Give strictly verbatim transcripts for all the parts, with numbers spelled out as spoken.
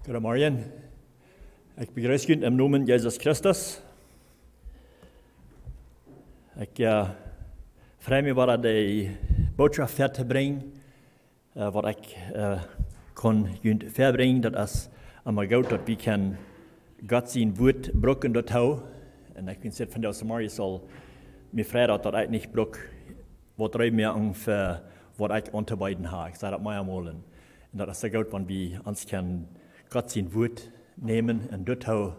Goodemorjen. Ekj bejreess junt em Nomen Jesus Christus. Ekj, äh, frei mie wada de Bootschoft väatobrinjen, äh, waut ekj, äh, kunn junt väabrinjen. Daut es emma goot, daut wie kjennen Gott sien Wuat brucken doatoo. Un ekj wia soo von de Samaria saul mie frei, daut ekj nich bruk waut reed moaken fa waut ekj auntobeeden ha. Ekj saj daut mea mol. Un daut es soo goot, wan wie ons kjennen Gott sien Wuat nämen un doatoo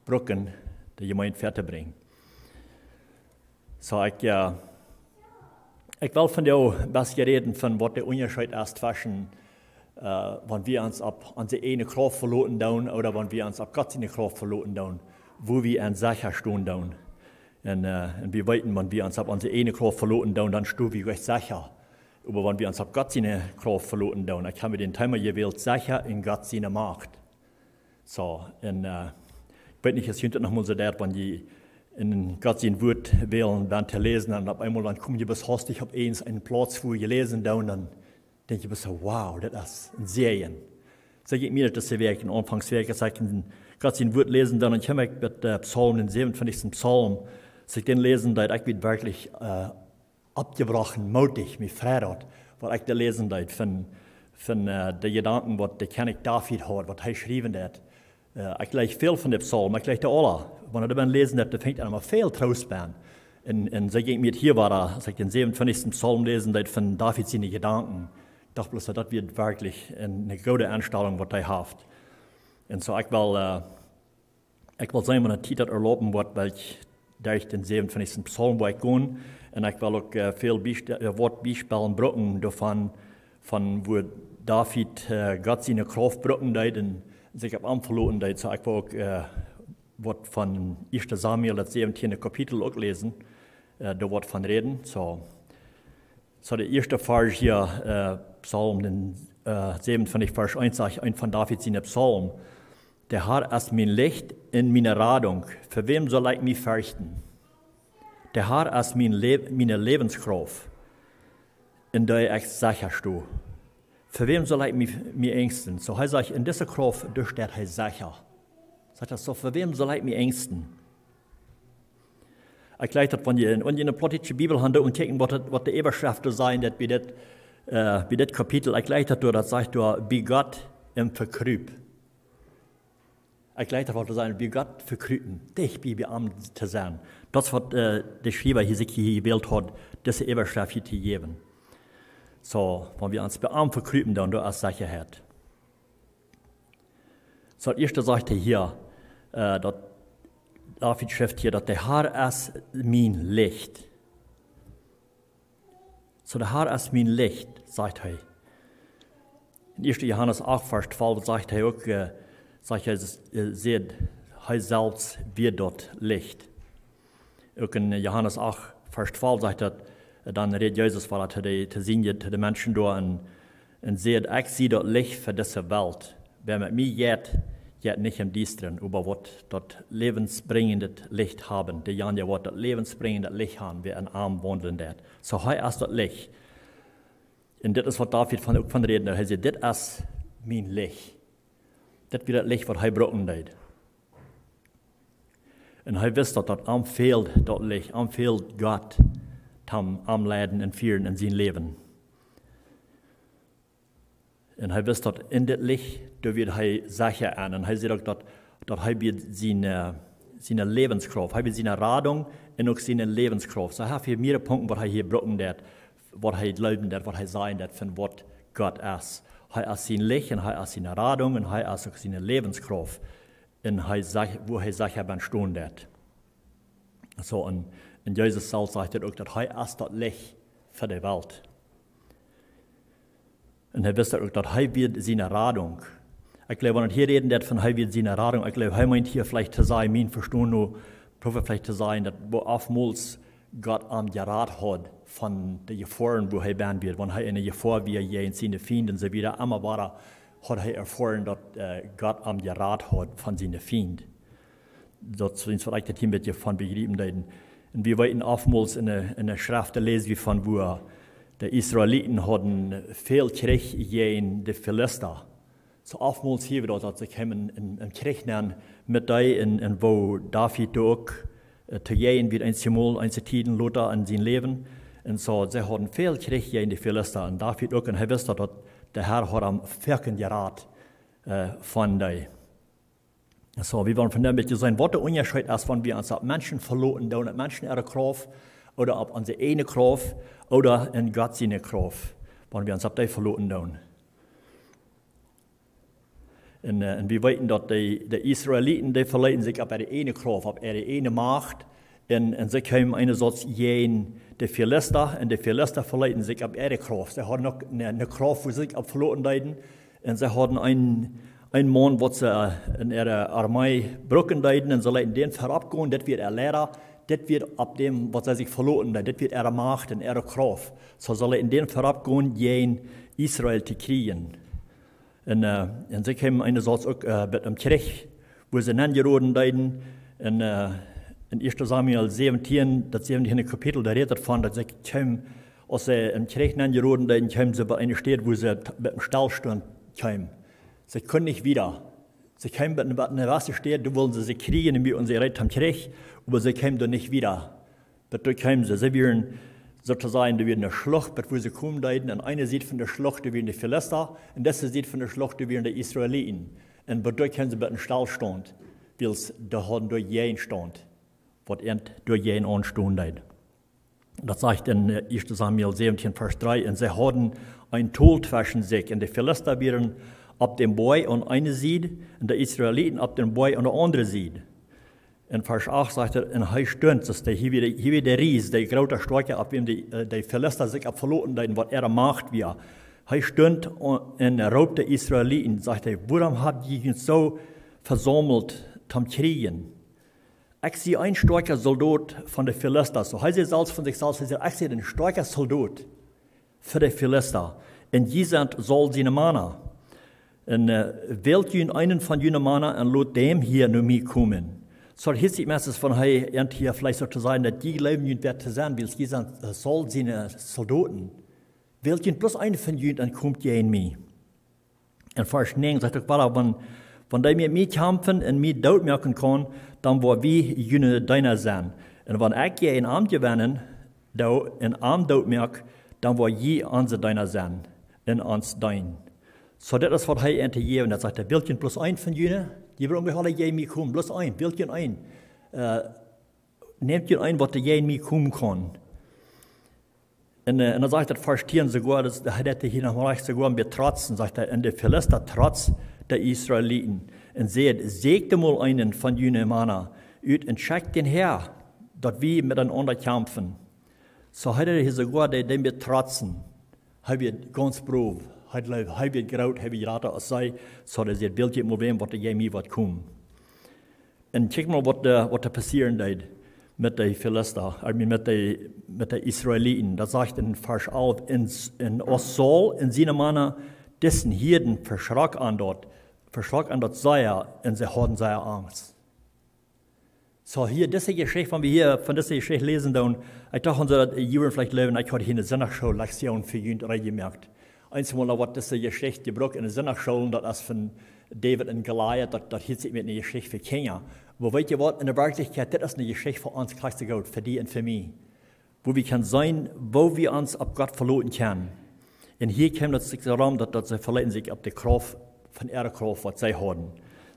brucken, de Jemeent väatobrinjen. Soo, ekj, äh, ekj well vondoag een bät räden von waut de Unjascheet es tweschen, äh, wan wie ons opp onse ieejne Krauft veloten doonen ooda wan wie ons opp Gott siene Krauft veloten doonen, wua wie dan secha stonen doonen. Un, äh, un wie weeten, wan wie ons opp onse ieejne Krauft veloten doonen, dan stonen wie nich secha. Oba wan wie ons opp Gott siene Krauft veloten doonen, ekj hab mie daut Thema jewält, secha en Gott siene Macht. Soo, un, äh, ekj weet nich, aus junt daut noch mol soo deit, wan jie en Gott sien Wuat wellen dan to läsen, un opp eemol dan kjemt jie bloos hastich opp eent een Plauz, wua jie läsen doonen, dan denkj jie bloos soo: "Wow, daut es een Säajen." Soo jinkj mie daut dise Wäakj, en Aunfank Wäakj, aus ekj en Gott sien Wuat läsen deed, dan kjeem ekj bie, äh, Psalm, dän säwenunfeftjsten Psalm, aus ekj dän läsen deed, ekj wort werkjlich, äh, oppjebroaken, moodich, mie freit daut, waut ekj doa läsen deed von, von, äh, de Jedanken, waut de Kjennich David haud, waut hee jeschräwen haud. Äh, ekj jleich väl von de Psalm, ekj jleich dee aula. Wan eena dee läsen deit, dan finjt eena emma väl Troost bie. Un, un soo jinkj mie daut hia wada, aus ekj dän säwenunfeftjsten Psalm läsen deed von David siene Jedanken, docht ekj bloos, daut wia werkjlich eene, eene goode Enstalunk, waut hee haft. Un soo, ekj well, äh, ekj well seenen, wan de Tiet daut erlauben woat, well ekj derch dän säwenunfeftjsten Psalm woa ekj gonen. Un ekj well uk, äh, väl Biest-, äh, waut Biespellen brucken doavon, von wua David, äh, Gott siene Krauft brucken deed un sikj opp am veloten deed. Soo, ekj well uk, äh, waut von ieeschte Samuel, daut säwentieende Kapitel uk läsen, äh, doa waut von räden. Soo, soo de ieeschte Varsch hia, äh, Psalm, dän, äh, säwenunfeftjsten Varsch eent, sajcht eent von David siene Psalm: "De Herr es mien Licht un miene Radunk, fa wäm saul ekj mie ferchten? De Herr es mien Lä-, miene Läwenskrauft, en dee ekj secha sto. Fa wäm saul ekj mie, mie engsten?" Soo, hee sajcht, en dise Krauft, doa steit hee secha. Sajcht hee soo: "Fa wäm saul ekj mie engsten?" Ekj jleich daut, wan jie en, wan jie en de plautdietsche Bibel gonen un kjikjen, waut de, waut de Äwaschreft doa sajcht, daut bie dit, äh, bie dit Kapitel, ekj jleich daut doa, daut sajcht doa: "Bie Gott em Vekrup." Ekj jleich daut, waut doa sajcht, bie Gott vekrupen, dicht bie, bie am to sennen. Daut es waut, äh, de Schriewa hia sikj hia jewält haud, dise Äwaschreft hia to jäwen. Soo, wan wie ons bie am vekrupen, dan doa es Sechaheit. Soo, daut ieeschte sajcht hee hia, äh, daut David schrift hia, daut de Herr es mien Licht. Soo, de Herr es mien Licht, sajcht hee. En ieeschte Johanes acht, Varsch twalf sajcht hee uk, äh, sajcht hee, äh, sajcht, hee selfst wia daut Licht. Uk en Johanes acht, Varsch twalf sajcht daut, äh, dan rät Jesus wada to de, to siene, to de Menschen doa un, un sajcht: "Ekj sie daut Licht fa dise Welt. Wäa met mie jeit, jeit nich em Diestren, oba woat daut läwensbrinjende Licht haben." Dee jane woat daut läwensbrinjende Licht haben, wäa en am waundlen deit. Soo, hee es daut Licht. Un dit es waut David von, uk von räden deed. Hee säd: "Dit es mien Licht." Dit wia daut Licht, waut hee brucken deed. Un hee wist, daut, daut am fäld daut Licht, am fäld Gott, toom am leiden un fieren en sien Läwen. Un hee wist, daut en dit Licht, doa wia hee secha aun. Un hee sajcht uk, daut, daut hee wia siene, äh, siene Läwenskrauft, hee wia siene Radunk un uk siene Läwenskrauft. Soo, hee haft hia mearere Punkten, waut hee hia brucken deed, waut hee jleewen deed, waut hee sajen deed, von waut Gott es. Hee es sien Licht un hee es siene Radunk un hee es uk siene Läwenskrauft. Un hee sajcht, wua hee sajcht, hee bie stonen deit. Soo, un, un Jesus selfst sajcht daut uk, daut hee es daut Licht fa de Welt. Un hee wist uk, daut hee wia siene Radunk. Ekj jleew, wan hee hia räden deit von hee wia siene Radunk, ekj jleew, hee meent hia veleicht to sajen, mien Vestonen no, proowen veleicht to sajen, daut woo oftmols Gott am jerat haud von de Jefoaren, wua hee bie wia. Wan hee en de Jefoa wia jäajen siene Fiend un soo wieda, emma wada haud hee erfoaren, daut, äh, Gott am jerat haud von siene Fiend. Daut es waut ekj daut hia een bät von bejriepen deed. Un wie weeten, oftmols en de, en de Schreft läs wie von, wua de Israeliten hauden väl Kjrich jäajen de Filista. Soo oftmols hia wada, daut see kjeemen en, en Kjrich nenn met dee, un, un woo David doa uk, äh, to jäajen wia, eenjemol, eenje Tieden lota en sien Läwen. Un soo, see hauden väl Kjrich jäajen de Filista. Un David uk, un hee wist daut, daut de Herr haud am foaken jerat, äh, von dee. Soo, wie wellen vondoag een bät seenen, waut de Unjascheet es, wan wie ons opp Menschen veloten doonen, opp Menschen äare Krauft, ooda opp onse ieejne Krauft, ooda en Gott siene Krauft, wan wie ons opp dee veloten doonen. Un, äh, un wie weeten daut de, de Israeliten, dee veleeten sikj opp äare ieejne Krauft, opp äare ieejne Macht. Un, un see kjeemen eenerseits jäajen de Filista, un de Filista veleeten sikj opp äare Krauft. See hauden uk eene, eene Krauft, wua see sikj opp veloten deeden. Un see hauden een, een Maun, waut see, äh, en äare Armee brucken deeden, un see leeten dän verop gonen, dit wia äa Liera, dit wia opp däm, waut see sikj veloten deeden, dit wia äare Macht un äare Krauft. Soo see leeten dän verop gonen, jäajen Israel to kjrieen. Un, äh, un see kjeemen eenerseits uk, äh, met een Kjrich, wua see nenjeroden deeden. Un, äh, en Ieeschte Samuel säwentieen, daut säwentieende Kapitel, doa rät et von, daut see kjeemen, aus see en Kjrich nenjeroden deeden, kjeemen see bie eene Städ, wua see t-, met een Stillstand kjeemen. See kunnen nich wieda. See kjeemen bie eene, bie eene jewesse Städ, doa wullen see sikj kjrieen, un wia onse Rät aum Kjrich, oba see kjeemen doa nich wieda. Bat doa kjeemen see. See wieren, soo to sajen, doa wia eene Schlucht, bat wua see komen deeden. Aun eene Sied von de Schlucht, doa wieren de Filista, un dise Sied von de Schlucht, doa wieren de Israeliten. Un bat doa kjeemen see bie een Stillstand, wiels dee hauden doa Jäajenstaunt, waut an doa jäajen aunstonen deed. Daut sajcht en, äh, Ieeschte Samuel säwentieen, Varsch dree: Un see hauden een Tol tweschen sikj, un de Filista wieren opp däm Boajch aun eene Sied, un de Israeliten opp däm Boajch aun de aundre Sied. En Varsch acht sajcht et: Un hee stunt, daut de, hia wia de, hia wia de Ries, de groota Stoakja, opp wäm de, äh, de Filista sikj opp veloten deeden, waut äare Macht wia. Hee stunt un, un roopt de Israeliten, sajcht hee: Wuarom hab jie junt soo vesaumelt toom kjrieen? Ekj sie een stoakja Soldot von de Filista. Soo, hee säd selfst von sikj selfst, hee säd: Ekj sie een stoakja Soldot fa de Filista. Un jie sent Saul siene Mana. Un, äh, wält junt eenen von june Mana un lot däm hia no mie komen. Soo, hia es meistens von hee, un hia veleicht soo to sajen, daut jie jleewen, junt wäat to sennen, wiels jie sent, äh, Saul siene Soldoten. Wält junt bloos eenen von junt un komt jäajen mie. En Varsch näajen sajcht uk wada: Wan, wan dee met mie kjamfen un mie doot moaken kaun, dan woa wie june Deena sennen. Un wan ekj jäajen am jewennen doo un am doot moak, dan woa jie onse Deena sennen un ons deenen. Soo, dit es waut hee an to jäwen. Daut sajcht hee: Wält junt bloos eenen von june, jie brucken aula jäajen mie komen, bloos eenen, wält junt eenen. Äh, nämt junt eenen, waut doa jäajen mie komen kaun. Un, äh, un dan sajcht daut Varsch tieen soogoa, daut hee daut hia noch mol rajcht soogoa betrotzen, sajcht hee: Un de Filista trotzten de Israeliten un säden: Säkjt mol eenen von june Mana ut un schekjt dän häa, daut wie met enaunda kjamfen. Soo hee deed hia soogoa dän, dän betrotzen. Hee wia gaunz brow. Hee jleewd, hee wia groot, hee wia jrata aus see. Soo hee säd: Wält junt mol wäm, waut doa jäajen mie woat komen. Un kjikj mol waut doa, waut doa passieren deed met de Filista, I mean, met de, met de Israeliten. Daut sajcht en Varsch alf: Un, un aus Saul un siene Mana disen hieeden, veschrok an daut, veschrok an daut sea, un see hauden sea Angst. Soo, hia, dise Jeschicht, wan wie hia von dise Jeschicht läsen, dan, ekj docht, onse Joaren veleicht läwen, ekj haud hia eene Sindachschool-Lektion fa junt reed jemoakt. Eensmol, waut dise Jeschicht jebrukt en de Sindachschoolen, daut es von David un Goliat, daut, daut hilt sikj met eene Jeschicht fa Kjinja. Oba weet jie waut, en de Werkjlichkjeit, dit es eene Jeschicht fa ons krakjt soo goot, fa die un fa mie. Wua wie kjennen seenen, woo wie ons opp Gott veloten kjennen. Un hia kjeem daut sikj soo rom, daut, daut see veleeten sikj opp de Krauft von äare Krauft, waut see hauden.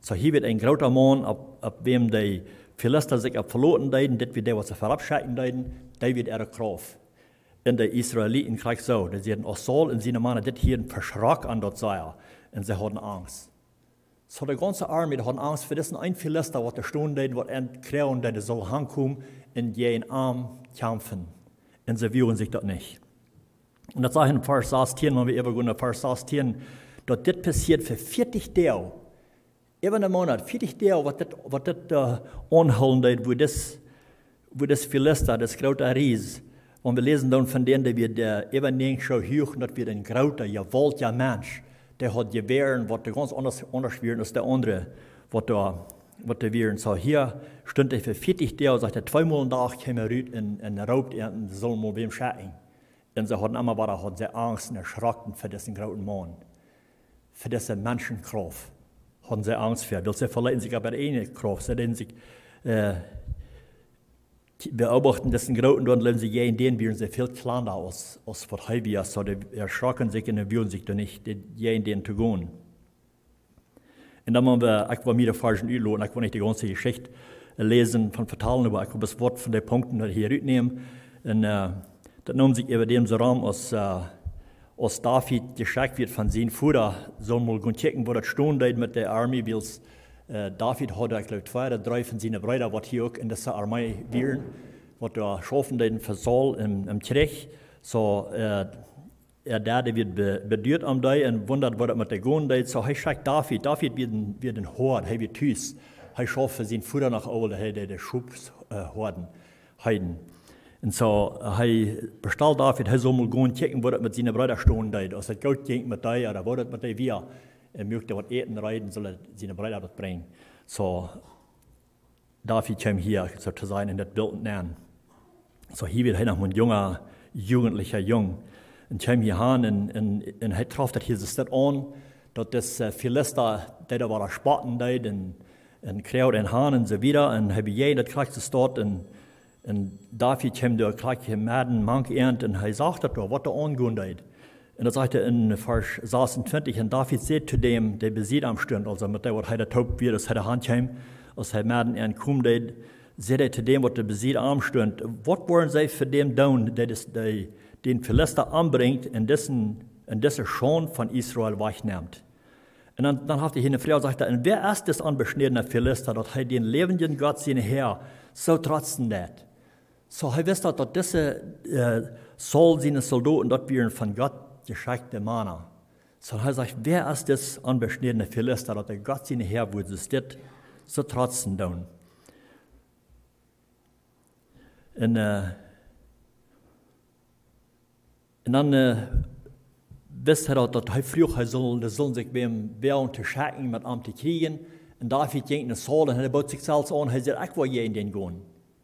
Soo, hia wia een groota Maun, opp, opp wäm de Filista sikj opp veloten deeden, dit wia dee, waut see verop schekjen deeden, dee wia äare Krauft. Un de Israeliten krakjt soo, dee säden: Aus Saul un siene Mana dit hieeden, veschrok an daut sea. Un see hauden Angst. Soo, de gaunze Armee, dee hauden Angst fa disen eenen Filista, waut doa stonen deed, waut an kjrieen deed, dee sull hankomen un jäajen am kjamfen. Un see wuagen sikj daut nich. Un daut sajcht en Varsch sastieen, wan wie äwagonen no Varsch sastieen, daut dit passieet fa vieetich Doag. Äwa een Moonat, vieetich Doag, waut dit, waut dit, äh, aunhoolen deed, wua dis, wua dis Filista, dis groota Ries, wan wie läsen dan von dän, dee wia, äh, äwa näajen Schoo huach, un daut wia een groota, jewaultja Mensch. Dee haud Jewäaren, waut dee gaunz aundasch, aundasch wieren aus de aundre, waut doa, waut doa wieren. Soo, hia stunt hee fa vieetich Doag, sajcht hee, tweemol en Dach kjeem hee rut un, un roopt an, un see sullen mol wäm schekjen. Un see hauden emma wada, hauden see Angst un veschrokjen fa disen grooten Maun. fa dise Menschenkrauft hauden see Angst fa. Wiels see veleeten sikj opp äare ieejne Krauft. See deeden sikj, äh, beobachten, daut een grooten Doon, leewen see jäajen dän, wieren see väl kjlanda aus, aus waut hee wia. Soo dee erschrocken sikj un dee wullen sikj doa nich, dee, jäajen dän to gonen. Un dan mott wie, ekj well miere Varschen utloten, ekj well nich de gaunze Jeschicht läsen von vetalen, oba ekj well bloos waut von de Punkten doa hia utnämen. Un, äh, daut neem sikj äwa däm soo rom, aus, äh, aus David jeschekjt wort von sien Voda, sull mol gonen kjikjen, woo daut stonen deed met de Armee, wiels, äh, David haud, ekj jleew, twee ooda dree von siene Breeda, waut hia uk en dise Armee wieren, waut doa schaufen deeden fa Saul em, em Kjrich. Soo, äh, äa Dad wort be-, beduat om dee un wundad, woo daut met dee gonen deed. Soo hee schekjt David. David wia een, wia een Hoad, hee wia tus. Hee schauft fa sien Voda noch aul, hee deed de Schop, äh, hoaden, heeden. Un soo, äh, hee bestald David, hee sull mol gonen kjikjen, woo daut met siene Breeda stonen deed. Aus daut goot jinkj met dee, ooda woo daut met dee wia. Un muak dee waut äten reed, sull hee siene Breeda daut brinjen. Soo, David kjeem hia, soo to sajen, en daut Bilt nenn. Soo hia wia hee noch een junga, jugentlicha Jung. Un kjeem hia han un, un, un hee trof daut hia soo aun, daut dis, äh, Filista, dee doa wada spotten deed un, un kjrieech dän han un soo wieda. Un hee bejäajend daut krakjt soo staut un, un David kjeem doa krakjt medden mank an un hee sach daut doa, waut doa aungonen deed. Un daut sajcht hee en Varsch sasuntwintich: "Un David säd to däm, dee bie sied am stunt," aulsoo met dee, waut hee doa toop wia, aus hee doa han kjeem, aus hee medden aunkomen deed, säd hee to däm, waut bie sied am stunt: "Waut woaren see fa däm doonen, dee dis-, dee dän Filista ombrinjt un dise, un dise Schaund von Israel wajchnemt?" Un dan, dan haft hee hia eene Froag, sajcht hee: "Un wäa es dis onbeschnädna Filista, daut hee dän läwendjen Gott sienen Häa soo trotzen deit?" Soo, hee wist daut, daut dise, äh, Saul siene Soldoten, daut wieren von Gott jeschekjte Mana. Soo, hee sajcht: "Wäa es dis onbeschnädna Filista, daut hee Gott sienen Häa wudd soo dit, soo trotzen doonen?" Un, äh, un dan, äh, wist hee daut, daut hee fruach, hee sull, dee sullen sikj bie am woaren to schekjen, met am to kjrieejen. Un David jinkj no Saul un hee boot sikj selfst aun. Hee säd: "Ekj well jäajen dän gonen.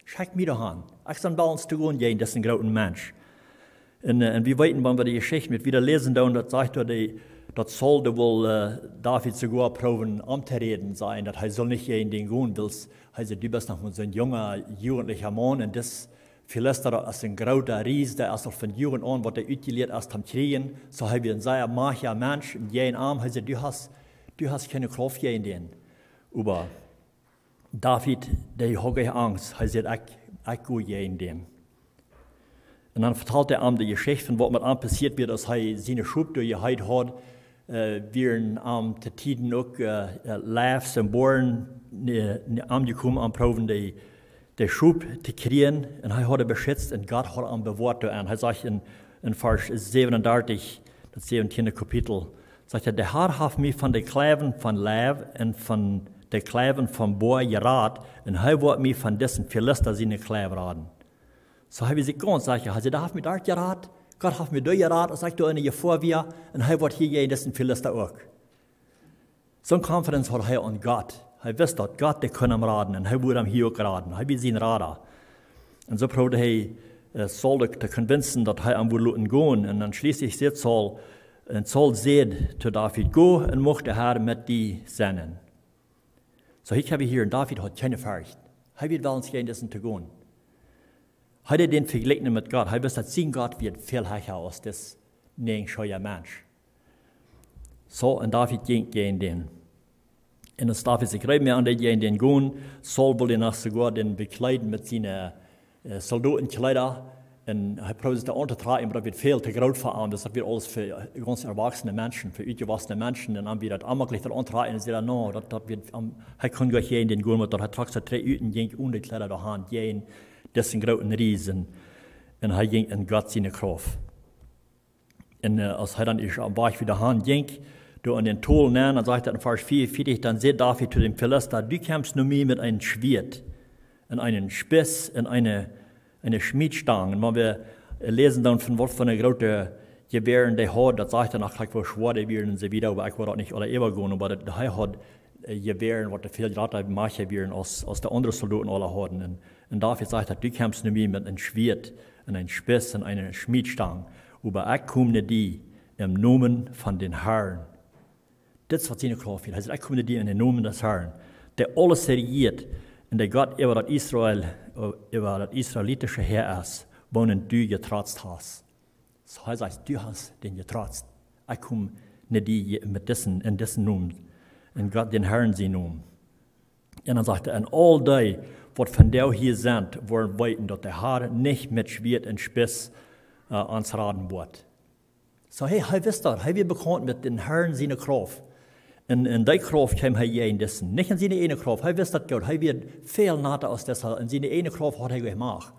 Schekjt mie doa han. Ekj sie wellens to gonen jäajen disen grooten Mensch." Un, äh, un wie weeten, wan wie de Jeschicht met wieda läsen doonen, daut sajcht doa dee, daut Saul dee wull, äh, David soogoa proowen omtoräden, sajen, daut hee sull nich jäajen dän gonen, wiels hee säd: "Du best noch mau soon junga, jugentlicha Maun un dis Filista, daut es een groota Ries, dee es aul von Jugend aun, woat dee utjelieet es toom kjrieejen. Soo hee wia een sea majchtja Mensch, un jäajen am." Hee säd: "Du hast, du hast kjeene Krauft jäajen dän." Oba David, dee haud kjeene Angst. Hee säd: "Ekj, ekj go jäajen dän." Un dan vetalt hee am de Jeschicht von waut met am passieet wia, aus hee siene Schop doa jeheet haud, äh, wieren am to Tieden uk, äh, äh, Leews un Boaren, äh, aunjekomen, om proowen de, de Schop to kjrieen. Un hee haud dee beschitzt un Gott haud am bewoat doa. Un hee sajcht en, en Varsch säwenundartich, daut säwentieende Kapitel, sajcht hee: "De Har haft mie von de Kjleewen von Leew un von de Kjleewen von Boa jerat, un hee woat mie von disen Filista siene Kjleew raden." Soo hee wia sikj gaunz secha. Hee säd: "Dee haft mie doa jerat, Gott haft mie doa jerat, aus ekj doa en de Jefoa wia, un hee woat hia jäajen disen Filista uk." Soon confidence haud hee aun Gott. Hee wist, daut Gott, dee kunn am raden, un hee wudd am hia uk raden. Hee wia sien Rada. Un soo proowd hee, äh, Saul uk to convincen, daut hee am wudd loten gonen. Un dan schlieslich säd Saul, un Saul säd to David: "Go, un mucht de Har met die sennen." Soo, ekj hab hia, un David haud kjeene Forcht. Hee wia wellens jäajen disen to gonen. Hee deed dän vejlikjen met Gott. Hee wist, daut sien Gott wia väl hecha aus dis näajenschooja Mensch. Soo, un David jinkj jäajen dän. Un aus David sikj reed moakt, deed hee jäajen dän gonen. Saul wull am noch soogoa dän bekjleeden met siene, äh, Soldotenkjleeda. Un hee proowd sikj daut auntotrakjen, oba daut wia väl to groot fa am. Daut wia aules fa, äh, gaunz erwossne Menschen, fa utjewossne Menschen. Un dan wia daut onmäajlich daut auntotrakjen. Un säd hee: "No, daut, daut wia am," hee kunn goanich jäajen dän gonen, oba daut hee trock sikj trigj ut un jinkj one de Kjleeda doa han, jäajen disen grooten Ries. Un hee jinkj en Gott siene Krauft. Un, äh, aus hee dan ieescht aum Wajch wada han jinkj, doa en dän Tol nenn, dan sajcht daut en Varsch veeaunvieetich, dan säd David to dän Filista: "Du kjemst no mie met een Schwieet un eenen Spieß un eene, eene Schmiedstang." Un wan wie, äh, läsen dan von waut fa groote Jewäaren dee haud, daut sajcht dan uk jlikj, woo schwoa dee wieren un soo wieda, oba ekj well daut nich aula äwagonen, oba daut, hee haud, äh, Jewäaren, waut väl jrata, majchtja wieren aus, aus de aundre Soldoten aula hauden. Un, un David sajcht daut: "Du kjemst no mie met een Schwieet un een Spieß un eene Schmiedstang, oba ekj kom no die em Nomen von dän Harn." Dit es waut siene Krauft wia. Hee sajcht: "Ekj kom no die en dän Nomen des Herrn, dee aules rejieet, un dee Gott äwa daut Israel, äwa daut israelitische Häa es, wonen du jetrotzt hast." Soo hee sajcht: "Du hast dän jetrotzt. Ekj kom no die met disen, en disen Nomen, en Gott, dän Herrn sien Nomen." Un dan sajcht hee: "Un aul dee, waut vondoag hia sent, woaren weeten, daut de Herr nich met Schwieet un Spieß, äh, ons raden woat." Soo hee, hee wist daut, hee wia bekaunt met dän Herrn siene Krauft. Un, un dee Krauft kjeem hee jäajen disen. Nich en siene eejne Krauft, hee wist daut goot, hee wia väl nada aus disa. En siene eejne Krauft haud hee jemoakt.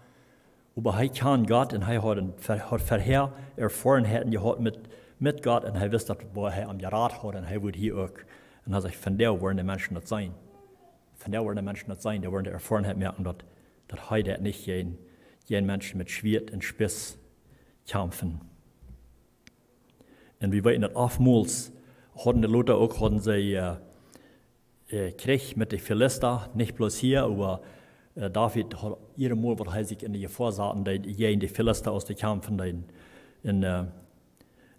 Oba hee kjand Gott un hee haud, haud verhäa Erfoarenheiten jehaut met, met Gott, un hee wist daut, woo hee am jerat haud, un hee wudd hia uk. Un hee sajcht: "Vondoag woaren de Menschen daut seenen. Vondoag woaren de Menschen daut seenen, dee woaren de Erfoarenheit moaken, daut, daut hee daut nich jäajen, jäajen Menschen met Schwieet un Spieß kjamfen." Un wie weeten daut, oftmols hauden de Lota uk, hauden see, äh, äh, Kjrich met de Filista, nich bloos hia, oba, äh, David haud jieda Mol, waut hee sikj en de Jefoa saten deed, jäajen de Filista aus de kjamfen deeden. Un, äh,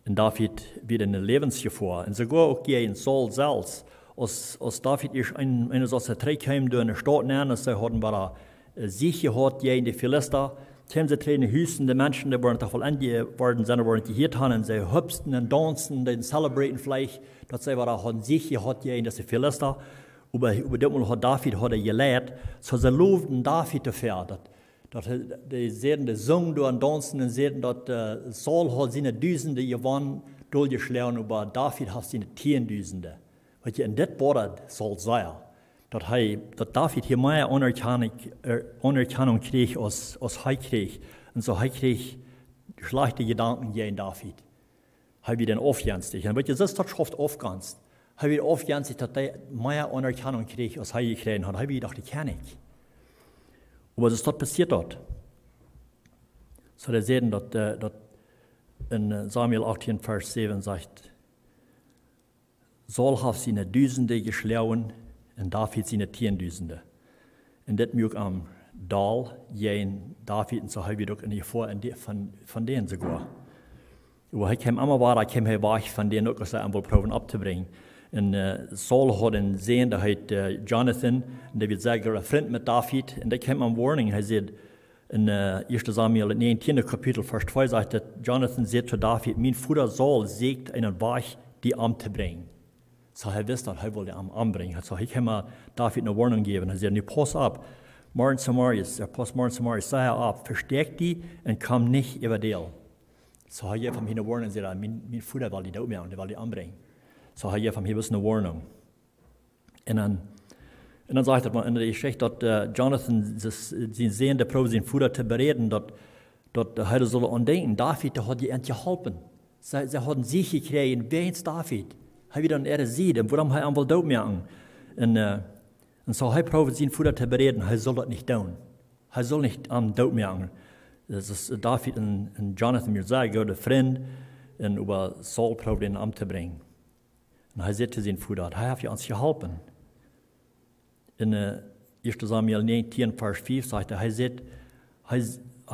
un David wia en de Läwensjefoa. Un soogoa uk jäajen Saul selfst. Aus, aus David ieescht een, eene Saul trigj kjeem, derch de Staut nenn, aus see hauden wada, äh, Siech jehaut jäajen de Filista, kjeemen see trigj no Hus, un de Menschen, dee woaren doch woll enjeworden sennen, woaren jehieet haben, un see hupsten un daunsten, dee celebraten veleicht, daut see wada hauden Siech jehaut jäajen dise Filista. Oba, oba dit Mol haud David, haud hee jeleit, soo see lowden David doafäa, daut, daut hee, dee säden, dee sungen doa un daunsten un säden, daut, äh, Saul haud siene Dusende jewonnen, doljeschloagen, oba David haud siene Tiendusende. Weetst, un dit boadad Saul sea, daut hee, daut David hia mea Aunerkjanunk, äh, Aunerkjanunk kjrieech aus, aus hee kjrieech. Un soo hee kjrieech schlajchte Jedanken jäajen David. Hee wia dan aufjenstich. Un weetst, daut es daut Schauft aufjenstich. Hee wia aufjenstich, daut hee mea Aunerkjanunk kjrieech aus hee jekjräajen haud. Hee wia doch de Kjennich. Oba soo es daut passieet daut. Soo, dee säden daut, äh, daut en, äh, Samuel achtieen, Varsch säwen sajcht: "Saul haft siene Dusende jeschloagen un David siene Tiendusende." Un dit muak am doll jäajen David, un soo hee wia uk en de Jefoa en de, von, von dän soogoa. Oba hee kjeem emma wada, kjeem hee wajch von dän uk, aus see am wullen proowen opptobrinjen. Un, äh, Saul haud een Sän, dee heet, äh, Jonathan, un dee wia sea gooda Frint met David. Un dee jeef am Warnung, hee säd, en, äh, ieeschte Samuel, daut näajentiende Kapitel, Varsch twee sajcht, daut Jonathan säd to David: "Mien Voda Saul sieekjt eenen Wajch, die omtobrinjen." Soo hee wist daut, hee wull am ombrinjen. Soo hee kjeem David eene Warnung jäwen. Hee säd: "Nu pauss opp. Morjen zemorjes, äh, pauss morjen zemorjes sea opp. Vestäakj die un komm nich äwa däl." Soo hee jeef am eene Warnung, säd hee: "Mien, mien Voda well die dootmoaken, dee well die ombrinjen." Soo hee jeef am hia bloos eene Warnung. Un dan, un dan sajcht daut mau en de Jeschicht, daut, äh, Jonathan, sien, sien Sän, dee proowd sienen Voda to beräden, daut, daut hee sull aun denkjen, David, dee haud am jeholpen. See, see hauden Siech jekjräajen wäajens David. Hee wia aun äare Sied, un wuarom hee am wull dootmoaken. Un, äh, un soo hee proowd sienen Voda to beräden, hee sull daut nich doonen. Hee sull nich am dootmoaken. Daut es, äh, David un, un Jonathan, mie sea goode Frind, un oba Saul proowd am omtobrinjen. Un hee säd to sienen Voda: "Hee haft ons jeholpen." En, äh, ieeschte Samuel näajentieen, Varsch fief sajcht hee, hee säd, hee,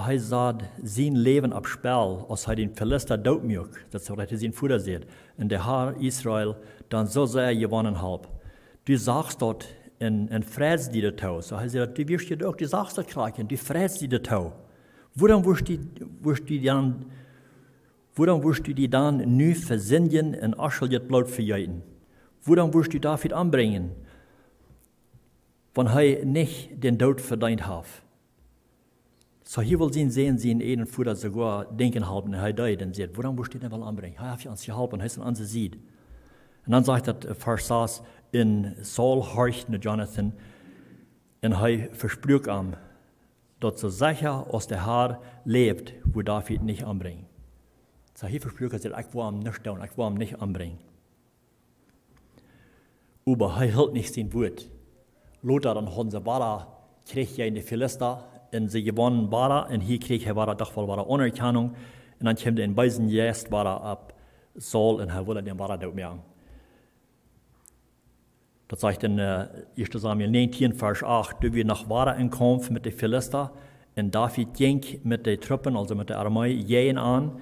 hee sad sien Läwen opp Spell, aus hee dän Filista dootmuak. Daut es waut hee to sienen Voda säd. Un de Har Israel dan soo sea jewonnen haud. Du sachst daut un, un freidst die doatoo. Soo hee säd, du wieescht daut uk, du sachst daut krakjt, du freidst die doatoo. Wuarom wurscht du, wurscht du dan Wuarom wurscht du die dan nu vesindjen un onschuldjet Bloot vejeeten? Wuarom wurscht du David ombrinjen, wan hee nich dän Doot vedeent haft? Soo hee wull sien Sän, sien eejnen Voda soogoa denkjen halpen. Un hee deed un säd: "Wuarom wurscht du dän woll ombrinjen? Hee haft ons jeholpen, hee es aun onse Sied." Un dan sajcht daut, äh, Varsch sas: "Un Saul horcht no Jonathan, un hee vespruak am, daut soo secha aus de Har läft, wudd David nich ombrinjen." Soo hee vespruak, hee säd: "Ekj woa am nuscht doonen, ekj woa am nich ombrinjen." Oba hee hilt nich sien Wuat. Lota dan hauden see wada Kjrich jäajen de Filista, un see jewonnen wada, un hia kjrieech hee wada, doch woll wada Aunerkjanunk. Un dan kjeem de beese Jeist wada opp Saul, un hee wull am wada dootmoaken. Daut sajcht en, äh, ieeschte Samuel näajentieen, Varsch acht: "Doa wia noch wada een Kaumf met de Filista, un David jinkj met de Truppen, aulsoo met de Armee, jäajen an,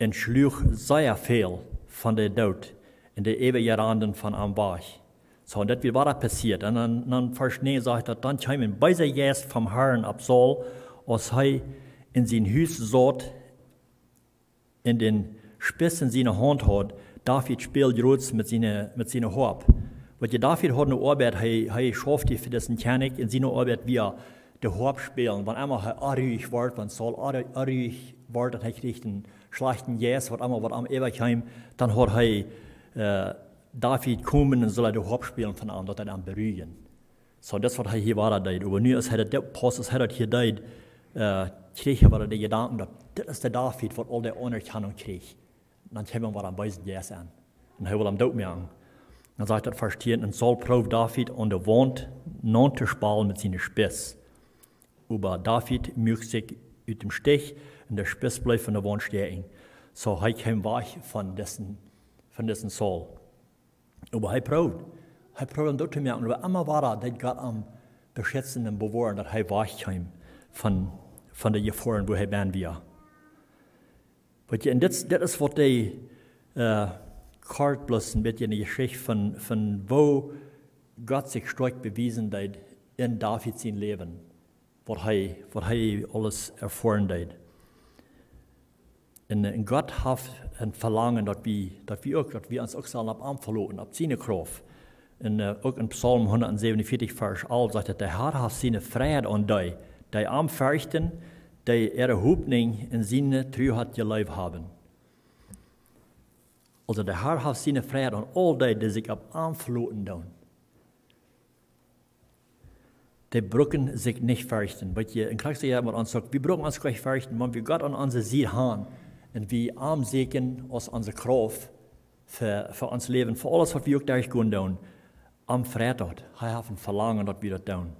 un schluach sea väl von dee doot, Un dee äwajearanden von am wajch. Soo, un daut wia waut passieet. Un dan, dan Varsch näajen sajcht daut, dan kjeem een beesa Jeist vom Harn opp Saul, aus hee en sien Hus saut un dän Spieß en siene Haunt haud. David späld jrods met siene, met siene Hoap. Wiels David haud eene Oabeit, hee, hee schauft fa disen Kjennich, un siene Oabeit wia de Hoap spälen. Wan emma hee onruich wort, wan Saul onru-, onruich wort, daut hee kjrieech een schlajchten Jeist, waut emma, waut am äwakjeem, dan haud hee, äh, David komen un sull hee de Hoap spälen von am, daut hee am beruijen. Soo, daut es waut hee hia wada deed. Oba nu, aus hee daut, daut Paust, aus hee daut hia deed, äh, kjrieech hee wada de Jedanken, daut dit es de David, waut aul de Aunerkjanunk kjrieech. Dan kjeem am wada een beesa Jeist aun. Un hee wull am dootmoaken. Dan sajcht daut Varsch tieen, un Saul proowd David aun de Waunt naun to spalen met sienen Spieß. Oba David muak sikj ut däm Stich, un de Spieß bleef aun de Waunt stoaken. Soo, hee kjeem wajch von disen, von disen Saul. Oba hee proowd. Hee proowd am doot to moaken, oba emma wada deed Gott am beschitzen un bewoaren, daut hee wajch kjeem von, von de Jefoaren, wua hee bennen wia. Weetst, un dit, dit es waut dee, äh, kort bloos een bät enne Jeschicht von, von woo Gott sikj stoakj bewiesen deed en David sien Läwen. Waut hee, waut hee aules erfoaren deed. Un, äh, un Gott haft een Velangen, daut wie, daut wie uk, daut wie ons uk sellen opp am veloten, opp siene Krauft. Un, äh, uk en Psalm hundatsäwenunvieetich, Varsch alf sajcht et: "De Herr haft siene Freid aun dee, dee am ferchten, dee äare Hopninj en siene Truheit jeläft haben." Aulsoo, de Herr haft siene Freid aun aul dee, dee sikj opp am veloten doonen. Dee brucken sikj nich ferchten. Weetst, un krakjt soo es et met ons uk. Wie brucken ons nich ferchten, wan wie Gott aun onse Sied haben un wie am sieekjen aus onse Krauft fa, fa ons Läwen, fa aules, waut wie uk derchgonen doonen. Am freit daut. Hee haft een Velangen, daut wie daut doonen.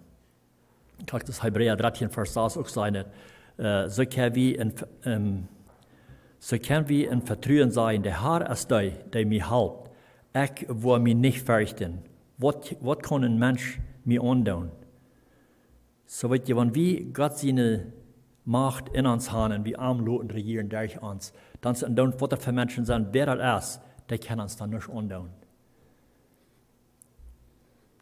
Krakjt aus Hebräa dartieen, Varsch sas uk sajcht, äh, soo kjenn wie en, ähm, soo kjenn wie en Vetruen sajen: "De Herr es dee, dee mie halpt. Ekj woa mie nich ferchten. Waut, waut kaun een Mensch mie aundoonen?" Soo, weetst, wan wie Gott siene Macht en ons haben un wie am loten rejieren derch ons, dan sent, dan waut doa fa Menschen sent, wäa daut es, dee kaun ons dan nuscht aundoonen.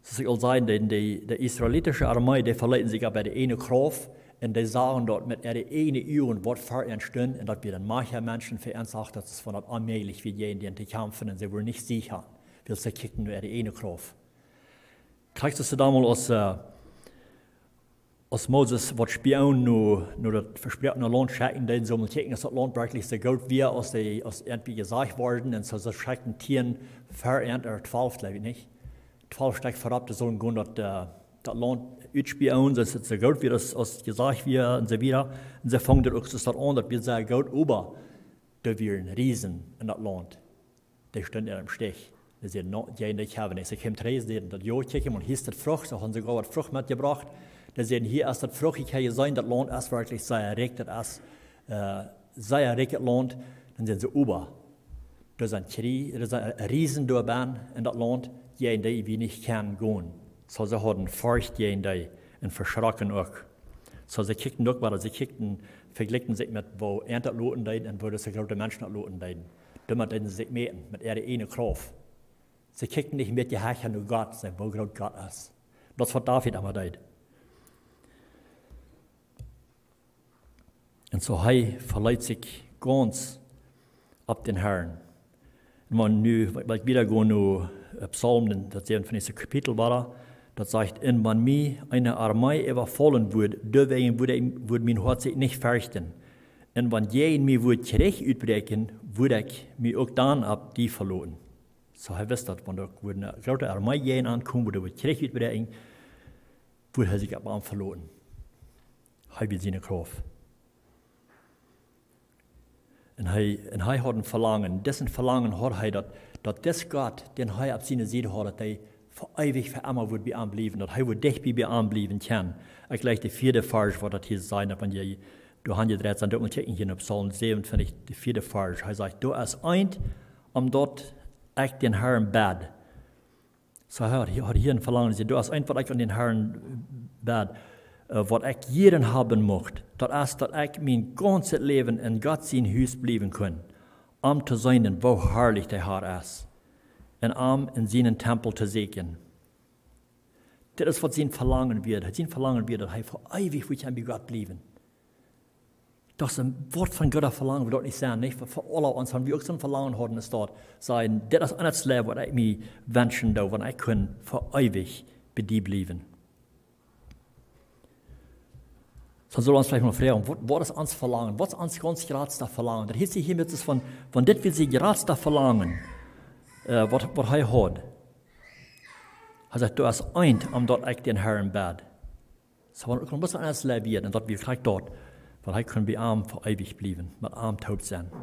Soo aus ekj aul säd, de, de, de israelitische Armee, dee veleeten sikj opp äare ieejne Krauft un dee sagen daut met äare ieejne Uagen, waut ver an stunt, un daut wieren een Macha Menschen, ver an sach, daut es von daut onmäajlich, wia jäajen dän to kjamfen, un see wieren nich secha, wiels see kjikjten no äare ieejne Krauft. Krakjt soo aus domols, aus, äh, aus Moses waut Spionen no, no daut vesproakne Launt schekjen deed, sull kjikjen, aus daut Launt werkjlich soo goot wia, aus dee, aus irjentwäa jesajcht worden, un soo, see schekjten tieen ver an, ooda twalf, jleew ekj, nich? Twalf Stekj verropp, dee sullen gonen daut, äh, daut Launt utspionen, daut et soo goot wia, aus, aus jesajcht wia, un soo wieda. Un see fungen daut uk soo aun, daut wia sea goot, oba doa wieren Riesen en daut Launt. Dee stunden em Stich. Dee säden: "No, dee, dee haben nuscht." See kjeemen trigj, säden: "Daut jo, kjikj mol, hia es daut Frucht." See hauden soogoa waut Frucht metjebrocht. Dee säden: "Hia es daut Frucht, ekj hab jeseenen, daut Launt es werkjlich sea rikj, daut es, äh, sea rikjet Launt." Dan säden see: "Oba doa sent Kjrie-, doa sent Riesen doa bennen en daut Launt, jäajen dee wie nich kjennen gonen." Soo, see hauden Forcht jäajen dee un veschrocken uk. Soo, see kjikjten uk, wada see kjikjten, vejlikjten sikj met woo an daut loten deed un woo dise groote Menschen daut loten deeden. Doamet deeden see sikj mäten, met äare ieejne Krauft. See kjikjten nich met de Hecha no Gott, soo woo groot Gott es. Daut es waut David emma deed. Un soo hee veleet sikj gaunz opp dän Herrn. Un wan nu, wan ekj wieda go no, äh, Psalm, daut säwenunvieetjste Kapitel wada, daut sajcht: "Un wan mie eene Armee äwafollen wudd, doawäajen wudd ekj, wudd mien Hoat sikj nich ferchten. Un wan jäajen mie wudd Kjrich utbräakjen, wudd ekj mie uk dan opp die veloten." Soo, hee wist daut, wan doa wudd eene groote Armee jäajen aunkomen, wudd doa Kjrich utbräakjen, wudd hee sikj opp am veloten. Hee wia siene Krauft. Un hee, un hee haud een Velangen. Dit Velangen haud hee, daut, daut dis Gott, dän hee opp siene Sied haud, daut hee fa eewich, fa emma wudd bie am bliewen, daut hee wudd dicht bie, bie am bliewen kjennen. Ekj läs dän vieeden Varsch, waut daut hia sajcht, daut wan jie doa aunjedreit sent, daut mott jie kjikjen hia opp Psalm säwenunvieetjich, dän vieeden Varsch. Hee sajcht: "Doa es eent, om daut ekj dän Herrn bäd." Soo, hee haud, hee haud hia een Velangen, hee säd: "Doa es eent, waut ekj aun dän Herrn bäd, äh, waut ekj jieren haben mucht. Daut es, daut ekj mien gaunzet Läwen en Gott sien Hus bliewen kunn, om to seenen, woo harlich de Herr es." un am en sienen Tempel to sieekjen. Dit es waut sien Velangen wia. Sien Velangen wia, daut hee fa eewich wudd bie Gott bliewen. Daut es een Wuat von Gott, daut Velangen, wie daut nich sennen, nich? Fa, fa aule ons, wan wie uk soon Velangen hauden, es daut, sajen, dit es een Läwen, waut ekj mie wenschen doo, wan ekj kunn fa eewich bie die bliewen. Dan sell wie ons veleicht mol froagen, waut, waut es ons Velangen? Waut es ons gaunz jratsta Velangen? Daut hieet hia met von, von dit wia sien jratsta Velangen, äh, waut, waut hee haud. Hee sajcht, doa es eent, om daut ekj dän Herrn bäd. Soo, wan uk noch waut aundret läwd, un daut wia krakjt daut, wan hee kunn bie am fa eewich bliewen, met am toop sennen.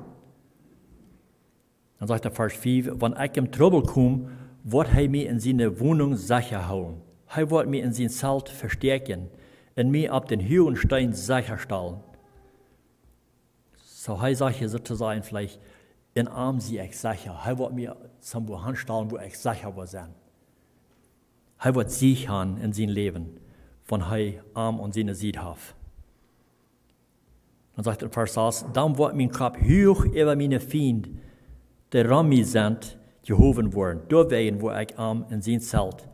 Dan sajcht hee, Varsch fiew, wan ekj em Trubbel kom, woat hee mie en siene Wonunk secha hoolen. Hee woat mie en sien Zelt vestäakjen un mie opp dän huagen Steen secha stalen. Soo, hee sajcht hia soo to sajen, veleicht, en am sie ekj secha. Hee woat mie soo hanstalen, wua ekj secha woa sennen. Hee woat Siech han en sien Läwen, wan hee am aun siene Sied haft. Dan sajcht hee en Varsch sas, dan woat mien Kopp huach äwa miene Fiend, dee rom mie sent, jehowen woaren. Doawäajen woa ekj am en sien Zelt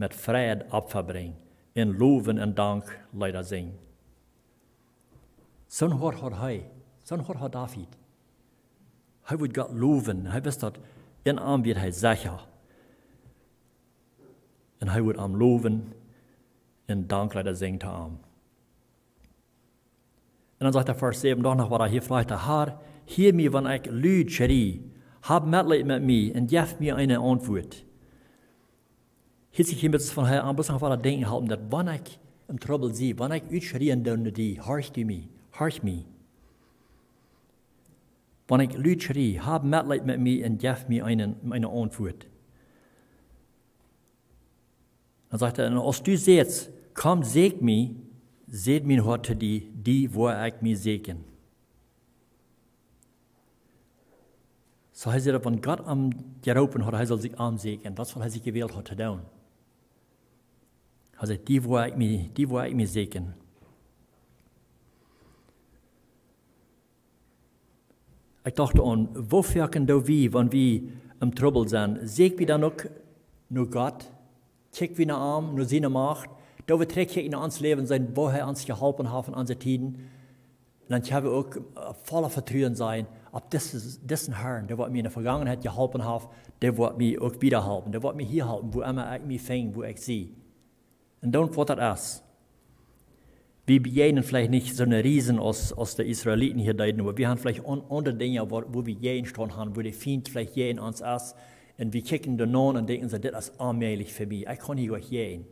met Freid Opfa brinjen, un lowen un Dankleeda sinjen. Soon Hoat haud hee, soon Hoat haud David. Hee wudd Gott lowen, hee wist daut en am wia hee secha. Un hee wudd am lowen un Dankleeda sinjen to am. Un dan sajcht hee Varsch säwen, doano woat hee hia veleicht, Herr, hia mie, wan ekj lud schrie, hab Metleet met mie un jeff mie eene Auntwuat. Hia es hia met von hee aun, bloos noch waut denkjen halpen, daut wan ekj em Trubbel sie, wan ekj utschrieen doo no die, horch du mie, horch mie. Wan ekj lud schrie, hab Metleet met mie un jeff mie eene, eene Auntwuat. Dan sajcht hee, un aus du sätst, komm, sieekj mie, säd mien Hoat to die, die woa ekj mie sieekjen. Soo hee säd, wan Gott am jeroopen haud, hee sull sikj am sieekjen. Daut es waut hee sikj jewält haud to doonen. Hee säd, die woa ekj mie, die woa ekj mie sieekjen. Ekj docht aun, woo foaken doo wie, wan wie em Trubbel sent, sieekj wie dan uk no Gott? Kjikj wie no am, no siene Macht? Doo wie trigjkjikjen no ons Läwen, seenen, woo hee ons jeholpen haft en onse Tieden? Dan kjenn wie uk, äh, voll Vetruen sennen opp disen, disen Herrn, dee waut mie en de Vegangenheit jeholpen haft, dee woat mie uk wieda halpen, dee woat mie hia halpen, wua emma ekj mie finj, wua ekj sie. Un dan waut daut es. Wie bejäajnen veleicht nich soone Riesen aus, aus de Israeliten hia deeden, oba wie haben veleicht aun-, aundre Dinja, wua, wua wie jäajenstonen haben, wua de Fient veleicht jäajen ons es. Un wie kjikjen doano un denkjen soo, dit es onmäajlich fa mie. Ekj kaun hia goanich jäajen.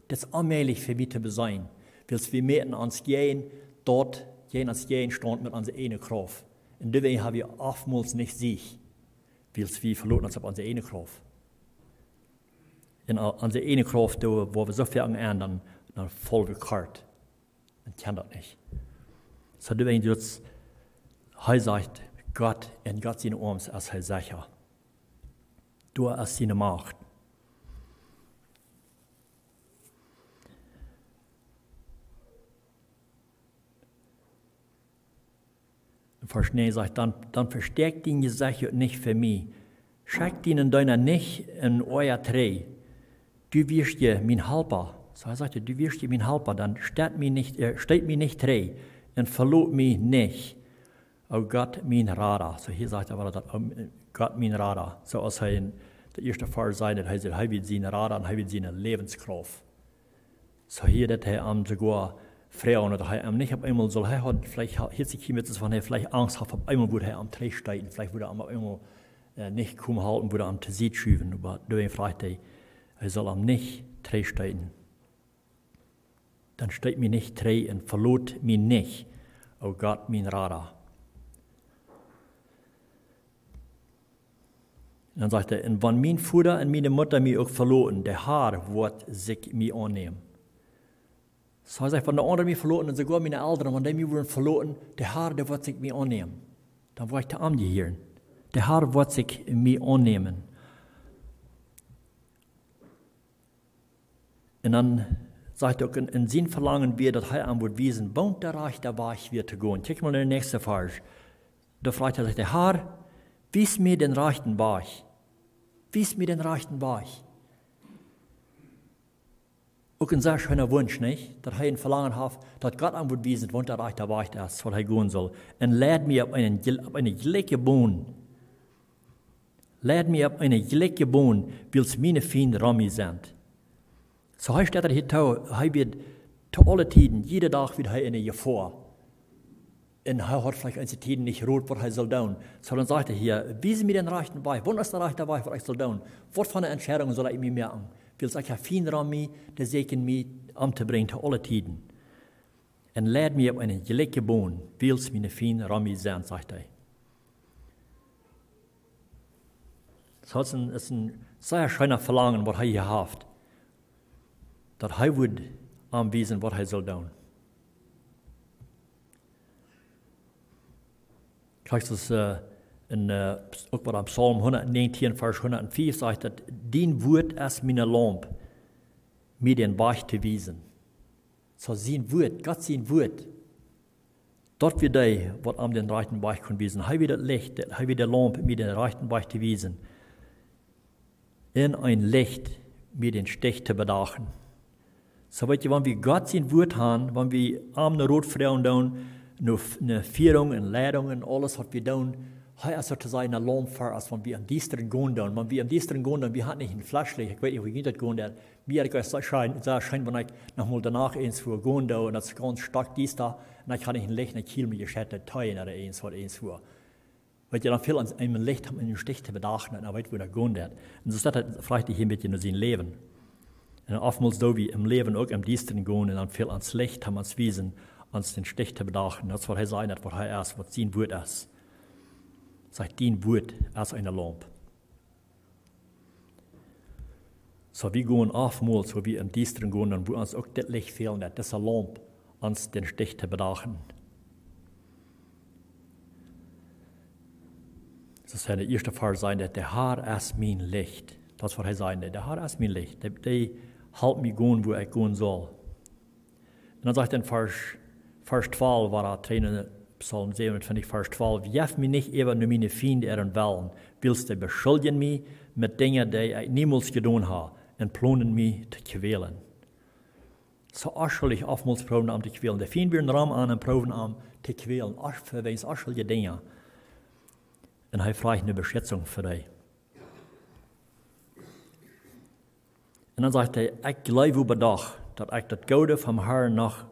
Dit es onmäajlich fa mie to beseenen. Wiels wie moaken ons jäajen, daut, jäajen ons jäajenstonen met onse ieejne Krauft. Un doawäajen haben wie oftmols nich Siech. Wiels wie veloten ons opp onse ieejne Krauft. Un a-, onse ieejne Krauft, doa woa wie soo foaken aun, dan, dan faul wie kort. Dan kjenn daut nich. Soo, du weetst, hee sajcht, Gott, en Gott siene Oarms es hee secha. Doa es siene Macht. Varsch näajen sajcht, dan, dan vestäakj dien Jesecht nich fa mie. Schekj dienen Deena nich en Oaja trigj. Du wieescht je mien Halpa. Soo, hee sajcht, du wieescht je mien Halpa, dan steit mie nich, äh, steit mie nich trigj un velot mie nich. O Gott, mien Rada. Soo, hia sajcht hee wada daut, o Gott, mien Rada. Soo aus hee en de ieeschte Varsch säd, daut hee säd, hee wia sien Rada un hee wia siene Läwenskrauft. Soo hia, daut hee am soogoa froagen, daut hee am nich opp eemol sull, hee haud veleicht, hia sikj hia met, wan hee veleicht Angst haud, opp eemol wudd hee am trigjsteeten, veleicht wudd hee am opp eemol, äh, nich komen halpen, wudd hee am to Sied schuwen, oba doawäajen fruach hee, hee sull am nich trigjsteeten. Dan steet mie nich trigj un velot mie nich, o Gott, mien Rada. Un dan sajcht hee, un wan mien Voda un miene Mutta mie uk veloten, de Herr woat sikj mie aunnämen. Soo hee sajcht, wan de aundre mie veloten un soogoa miene Elren, wan dee mie wudden veloten, de Herr, dee woat sikj mie aunnämen. Dan woa ekj to am jehieren. De Herr woat sikj mie aunnämen. Un dan sajcht hee uk, en, en sien Velangen wia, daut hee am wudd wiesen, waut de rajchta Wajch wia to gonen. Kjikj mol en dän näakjsten Varsch. Doa fruach hee, sajcht hee, Herr, wies mie dän rajchten Wajch. Wies mie dän rajchten Wajch. Uk een sea scheena Wunsch, nich? Daut hee een Velangen haft, daut Gott am wudd wiesen, waut de rajchta Wajch es, waut hee gonen saul. Un leid mie opp eene, jl- opp eene jlikje Bon. Leid mie opp eene jlikje Bon, wiels miene Fiend rom mie sent. Soo hee steit hia too, hee wia to aule Tieden, jieda Dach wia hee enne Jefoa. Un hee haud veleicht eenje Tieden nich Rot, waut hee saul doonen. Soo dan sajcht hee hia: Wies mie dän rajchten Wajch, waut es de rajchta Wajch, waut ekj saul doonen? Waut fa eene Entscheidunk saul ekj mie moaken? Wiels ekj hab Fiend rom mie, dee sieekjen mie omtobrinjen to aule Tieden. Un leid mie opp eene jlikje Bon, wiels miene Fiend rom mie sent, sajcht hee. Soo daut es een, es een sea scheena Velangen, waut hee hia haft. Daut hee wudd am wiesen, waut hee saul doonen. Kjikj, daut es, äh, en, äh, uk waut aun Psalm hundatnäajentieen, Varsch hundatfief sajcht daut: Dien Wuat es miene Laump, mie dän Wajch to wiesen. Soo sien Wuat, Gott sien Wuat, daut wia dee, waut am dän rajchten Wajch kunn wiesen. Hee wia daut Licht, hee wia de Laump, mie dän rajchten Wajch to wiesen. Un een Licht, mie dän Stich to bedachen. Soo, weet jie, wan wie Gott sien Wuat han, wan wie am no Rot froagen doonen, no, no Fierunk un Leidunk un aules, waut wie doonen, hee es soo to sajen ne Laump fa ons, wan wie em Diestren gonen doonen. Wan wie em Diestren gonen doonen, wie han nich een Flashlicht, ekj weet nich, woo junt daut gonen deit. Mie jeit daut sea scheen, sea scheen, wan ekj noch mol doano eent wua gonen doo, un daut es gaunz stockdiesta, un ekj ha nich een Licht, un ekj hiel mie jeschette Tee ooda eent waut, eent wua. Weet jie, dan fält ons een Licht, om een Stich to bedachen, un dan weet wie, wua daut gonen deit. Un soo steit daut veleicht hia een bät no sien Läwen. Un oftmols doo wie em Läwen uk em Diestren gonen, un dan fält ons Licht, om ons wiesen, ons dän Stich to bedachen. Daut es waut hee sajcht, daut waut hee es, waut sien Wuat es. Sajcht: Dien Wuat es eene Laump. Soo, wie gonen oftmols, wua wie em Diestren gonen, un wua ons uk dit Licht fält, daut dise Laump ons dän Stich to bedachen. Daut es en de ieeschte Varsch sajcht daut: De Herr es mien Licht. Daut es waut hee sajcht, de Herr es mien Licht. Dee, dee halpt mie gonen, wua ekj gonen saul. Un dan sajcht en Varsch, Varsch twalf, wua daut trigj en Psalm säwenuntwintich, Varsch twalf: Jeff mie nich äwa no miene Fiend äaren Wellen, wiels dee beschuldjen mie met Dinja, dee ekj niemols jedonen ha, un plonen mie to kjwälen. Soo onschuldich oftmols proowen am to kjwälen. De Fiend wia rom an un proowen am to kjwälen, onschuldich, fa onschuldje Dinja. Un hee fruach ne Beschitzunk fa dee. Un dan sajcht hee: Ekj jleew oba doch, daut ekj daut Goode vom Herrn noch,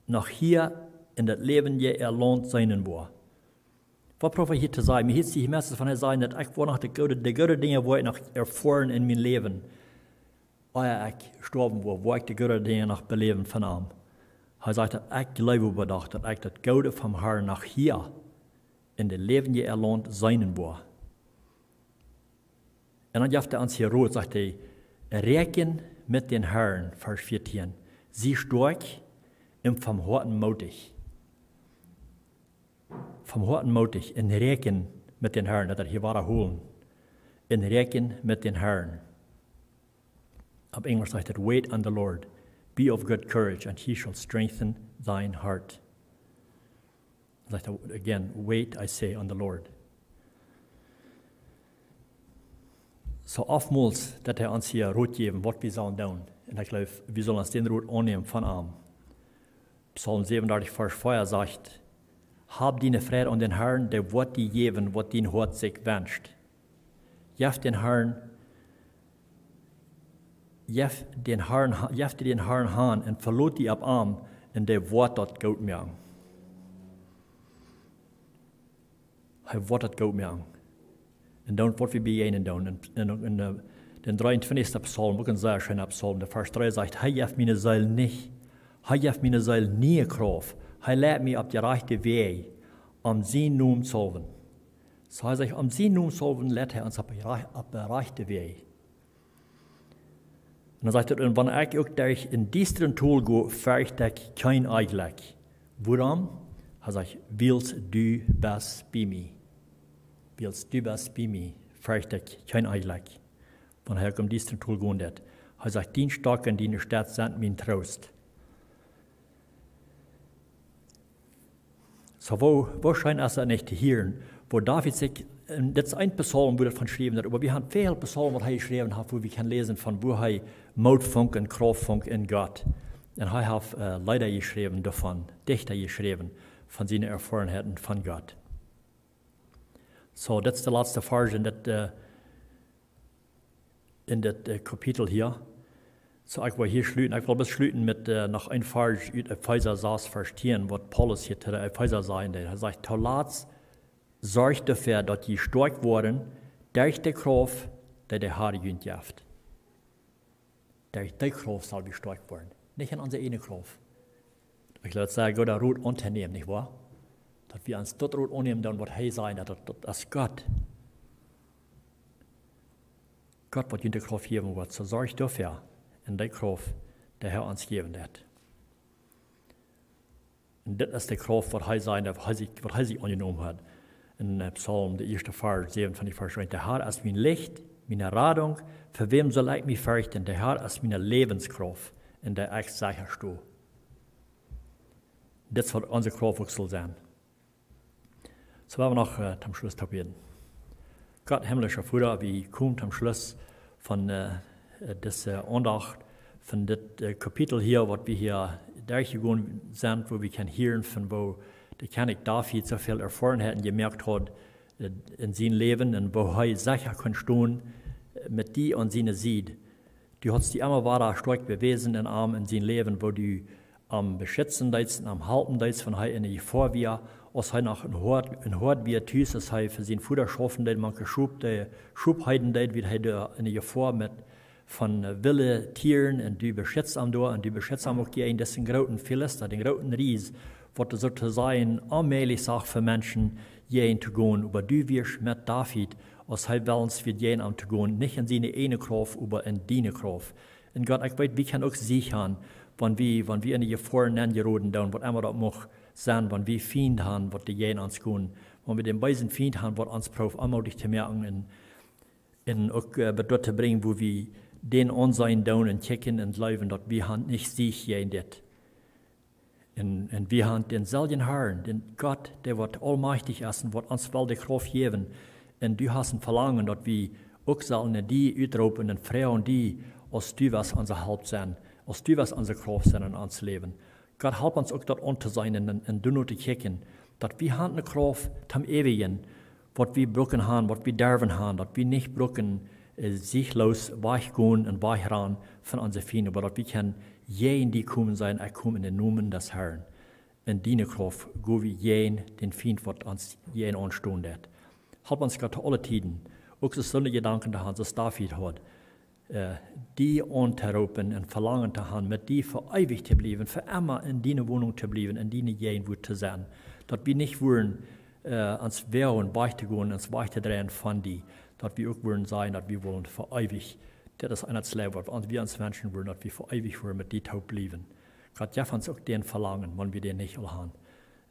noch hia en daut läwendje Launt seenen woa. Waut proow hee hia to sajen? Mie hieet sikj meist von hee sajen, daut ekj woa noch de goode, de goode Dinja woa ekj noch erfoaren en mien Läwen. Ea ekj stoawen woa, woa ekj de goode Dinja noch beläwen von am. Hee sajcht daut: Ekj jleew oba doch, daut ekj daut Goode vom Herrn noch hia en daut läwendje Launt seenen woa. Un dan jeft hee ons hia Rot, sajcht hee: Räakjen met dän Herrn, Varsch vieetieen. Sie stoakj un vom Hoaten mootich. Vom Hoaten mootich un räakjen met dän Herrn, daut hia wada hoolen. Un räakjen met dän Herrn. Opp Enjlisch sajcht daut: Wait on the Lord. Be of good courage, and he shall strengthen thine heart. Sajcht hee, again: Wait, I say, on the Lord. Soo oftmols daut hee ons hia Rot jeft, waut wie sellen doonen. Un ekj jleew, wie sellen ons dän Rot aunnämen von am. Psalm säwenundartich, Varsch vea sajcht: Hab diene Freid aun dän Herrn, dee woat die jäwen, waut dien Hoat sikj wenscht. Jeff dän Herrn, jeff dän Herrn, jeff die dän Herrn han un veloot die opp am, un dee woat daut goot moaken. Hee woat daut goot moaken. Un dan woa wie bejäajnen doonen. Un, un, un, äh, dän dreeuntwintichsten Psalm, uk een sea scheena Psalm, de Varsch dree sajcht: Hee jeft miene Seel nich, hee jeft miene Seel niee Krauft. Hee leit mie opp de rajchte Wäaj, om sienen Nomen haulwen. Soo hee sajcht, om sienen Nomen haulwen leit hee ons opp de raj-, opp de rajchte Wäaj. Un dan sajcht hee: Un wan ekj uk derch een diestret Tol go, fercht ekj kjeen Onjlekj. Wuarom? Hee sajcht: Wiels du best bie mie. Wiels du best bie mie, fercht ekj kjeen Onjlekj. Wan hee uk em diestret Tol gonen deit. Hee sajcht: Dien Stock un diene Staf sent mien Troost. Soo, woo, woo scheen es daut nich to hieren, woo David sikj Un dit es een Psalm, wua daut von jeschräwen woat, oba wie haben väl Psalmen, waut hee jeschräwen haft, wua wie kjennen läsen von wua hee Moot funk un Krauft funk en Gott. Un hee haft Leeda jeschräwen doavon, Dichta jeschräwen von siene Erfoarenheiten von Gott. Soo, dit es de latste Varsch en dit, en dit Kapitel hia. Soo, ekj well hia schluten. Ekj well bloos schluten met noch een Varsch ut Efeesa sas, Varsch tieen, waut Paulus hia to de Efeesa sajen deed. Hee sajcht: Tolatst sorjt doafäa, daut jie stoakj woaren derch de Krauft, dee de Har junt jeft. Derch dee Krauft sell wie stoakj woaren, nich en onse ieejne Krauft. Ekj lot sajen, gooda Rot auntonämen, nich woa? Daut wie ons daut Rot aunnämen doonen, waut hee sajcht, daut, daut es Gott. Gott, waut junt de Krauft jäwen woat, soo sorjt doafäa, en dee Krauft, dee hee ons jäwen deit. Un dit es de Krauft, waut hee sajcht, waut hee sikj aunjenomen haft. En Psalm, de ieeschte Varsch, säwen von de Varsch: De Har es mien Licht, miene Radunk, fa wäm saul ekj mie ferchten? De Har es miene Läwenskrauft, en dee ekj secha sto. Dit es waut onse Krauft uk saul sennen. Soo woa wie noch toom Schluss toop bäden. Gott, himlischa Voda, wie komen toom Schluss von dise Aundacht, von dit Kapitel hia, waut wie hia derchjegonen sent, wua wie kjennen hieren von woo de Kjennich David soo väl Erfoarenheiten jemoakt haud en sien Läwen un woo hee secha kunn stonen met die aun siene Sied. Du hast die emma wada stoakj bewäsen en am, en sien Läwen, woo du am beschitzen deetst un am halpen deetst, wan hee en Jefoa wia, aus hee noch en Hoad wia tus, aus hee fa sien Voda schaufen deed, mank de Schop, de Schop heeden deed, wia hee doa en Jefoa met, von wille Tieren, un du beschitztst am doa, un du beschitztst am uk jäajen disen grooten Filista, dän grooten Ries, waut doa soo to sajen onmäajlich sach fa Menschen jäajen to gonen, oba du wieescht met David, aus hee wellens wia jäajen am to gonen, nich en siene ieejne Krauft, oba en diene Krauft. Un Gott, ekj weet, wie kjennen uk Siech han, wan wie en de Jefoaren nenjeroden doonen, waut emma daut mucht sennen, wan wie Fiend han, waut doa jäajen ons gonen, wan wie dän beesen Fiend han, waut ons prooft onmootich to moaken, un uk bat doa to brinjen, wua wie dän aunseenen doonen un kjikjen un jleewen, daut wie han nich Siech jäajen dit. Un wie han dänselwjen Harn, dän Gott, dee waut aulmajchtich es un waut ons well de Krauft jäwen. Un du hast en Velangen, daut wie uk sellen no die utroopen un froagen die, aus du west onse Help sennen, aus du west onse Krauft sennen en ons Läwen. Gott, halp ons uk daut auntoseenen un doano to kjikjen, daut wie han ne Krauft toom äwajen, waut wie bruken han, waut wie derwen han, daut wie nich bruken siechloos wajch gonen un wajch rannen von onse Fiend, oba daut wie kjennen jäajen die komen, sajen: Ekj kom en dän Nomen des Harn. En diene Krauft go wie jäajen dän Fiend, waut ons jäajen aunstonen deit. Halp ons, Gott, to aule Tieden uk soo soone Jedanken to han, soo aus David haud, die auntoroopen un Velangen to han, met die fa eewich to bliewen, fa emma en diene Wonunk to bliewen, en diene Jäajenwuat to sennen. Daut wie nich wudden ons woagen wajch to gonen, ons wajch to dreien von die, daut wie uk wudden sajen, daut wie wellen fa eewich, dit es eent daut Läwen, waut wie ons wenschen wudden, daut wie fa eewich wudden met die toop bliewen. Gott, jeff ons uk dän Velangen, wan wie dän nich aul han.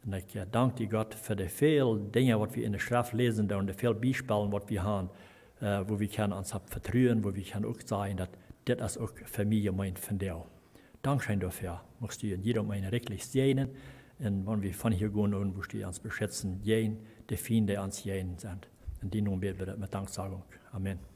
Un ekj dank die, Gott, fa de väl Dinja, waut wie en de Schreft läsen doonen, de väl Biespels, waut wie han, wua wie kjennen ons opp vetruen, wua wie kjennen uk sajen, daut dit es uk fa mie jemeent vondoag. Dankscheen doafäa. Muchst du en jieda eenen rikjlich säajnen. Un wan wie von hia gonen, muchst du ons beschitzen jäajen de Fiend, dee ons jäajen sent. En dienen Nomen bäd wie daut met Danksagunk. Amen.